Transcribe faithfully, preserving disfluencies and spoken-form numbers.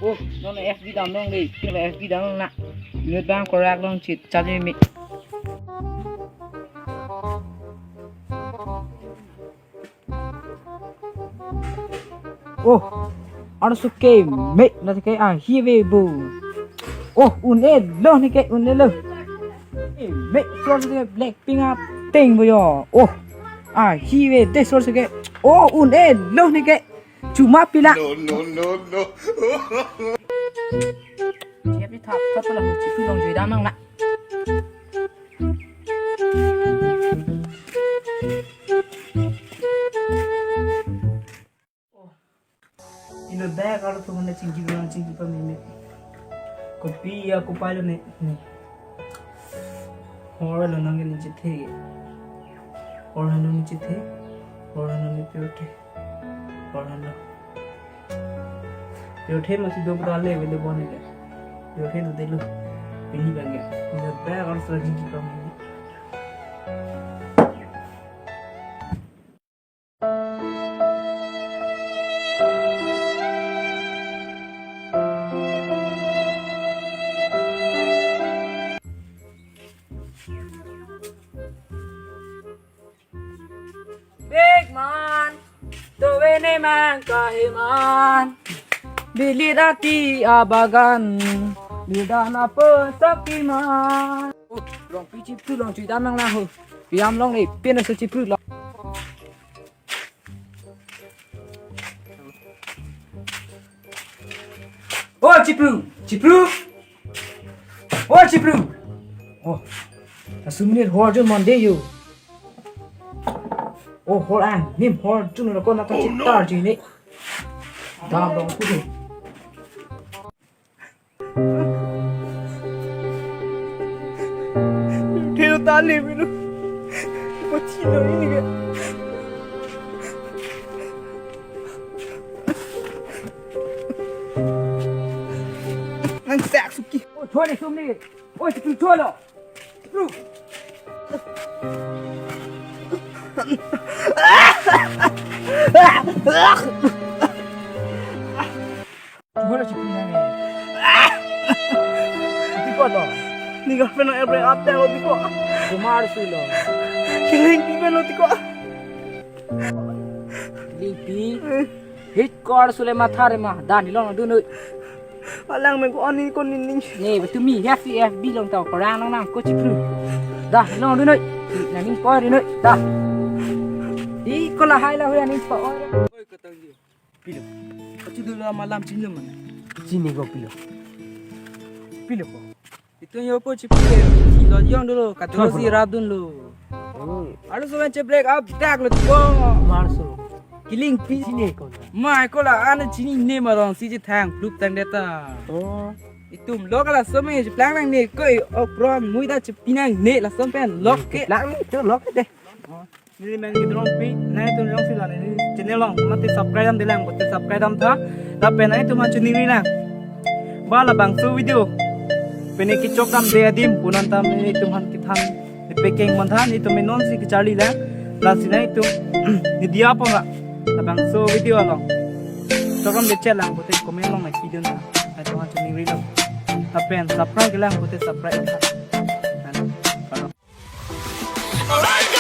Oh, non F B damlongle, kilo F B damlong na. Inut bang korak long chit, charge me. Oh, arloso ke me, na ke ahi ve bo. Oh, un-elo ne ke, un-elo. Eh, me, arloso ke Blackpink ateng bo yo. Oh, ahi ve, te arloso ke. Oh, un-elo ne ke. Chuma pila. No, no, no, no. Siap ni thap, thap pala mo chipru longjoidam nang la. Oh. Ilo bag aro to mana chingki bilang chingki pa meme. Kopi ya kopai lo ne. Ne. Hor lo nang ni chithe. Hor lo ni chithe. Hor lo ni pyote. Hor lo. Pyote masi do bra le vele bone ke. Pyote do delo. Pini bang ya. Ilo bag aro to chingki pa meme. Big man, dove ne mang kahe man. Bilit ati abagan, bidan apa sakti man. Oh, Rongpi chipru longjoidam nang la ho. Pidam longle, pin aso chipru lo. Oh, chipru, chipru. Oh, chipru. Oh, asumir hor jo mande yo. Oh, hor ang, nim hor jo no ko na ta chitar ji ne. Damlong kudu. Thero tali minu. Pachino ini ke. Nang sak suki. Oh, thoi le sum ni. Oh, chipru thoi lo. Chipru. Chipru na ni. Tiko to. Ni girlfriend na break up ta tiko. Kumar sulo. Kiling pi lo tiko. Lipi. Hit kor sule matha re ma. Dan long dun. Alang me ko ani ko ning ning. Ne, ba tumi ya si F B long tau korang nang nang ko chipru. Dah, long dun. Na ning kor dun. Dah. Di ko lahai lahai ning pa oi. Oi, katang di. Pilo. Achu dulu malam chini mana? Chini ko pilo. Pilo ko. Itu yo po chipru. Lo yong dulu, katulo si rap dunlo. Hmm. Arloso pen che break up dak lo tiko. Marso. Kiling pi. Chini ko. Mai ko la an chinine ma rong si chethang plup tang deta. Oh. Itum lo kala so me cheplang nangne ko, ok pron mui ta chepi nangne lason pen lok ke. Lang ni to lok ke deh. Oh. Neli men Rongpi, nangtum jongsi la neli channel along mati subscribe dam de lang, mati subscribe dam tha. Lapen nangtum aphan chiningri lang. Ba labangso video pine kechok dam de adim pu nangtum aphan kethan, ne pekeng manthan, itum non si kecharli lang. Lasi nangtum ne diya pon la. Labangso video along chok dam de chot lang, mati comment along nang video na. Nangtum aphan chiningri lang. Lapen subscribe ke lang, mati subscribe tha. Alright.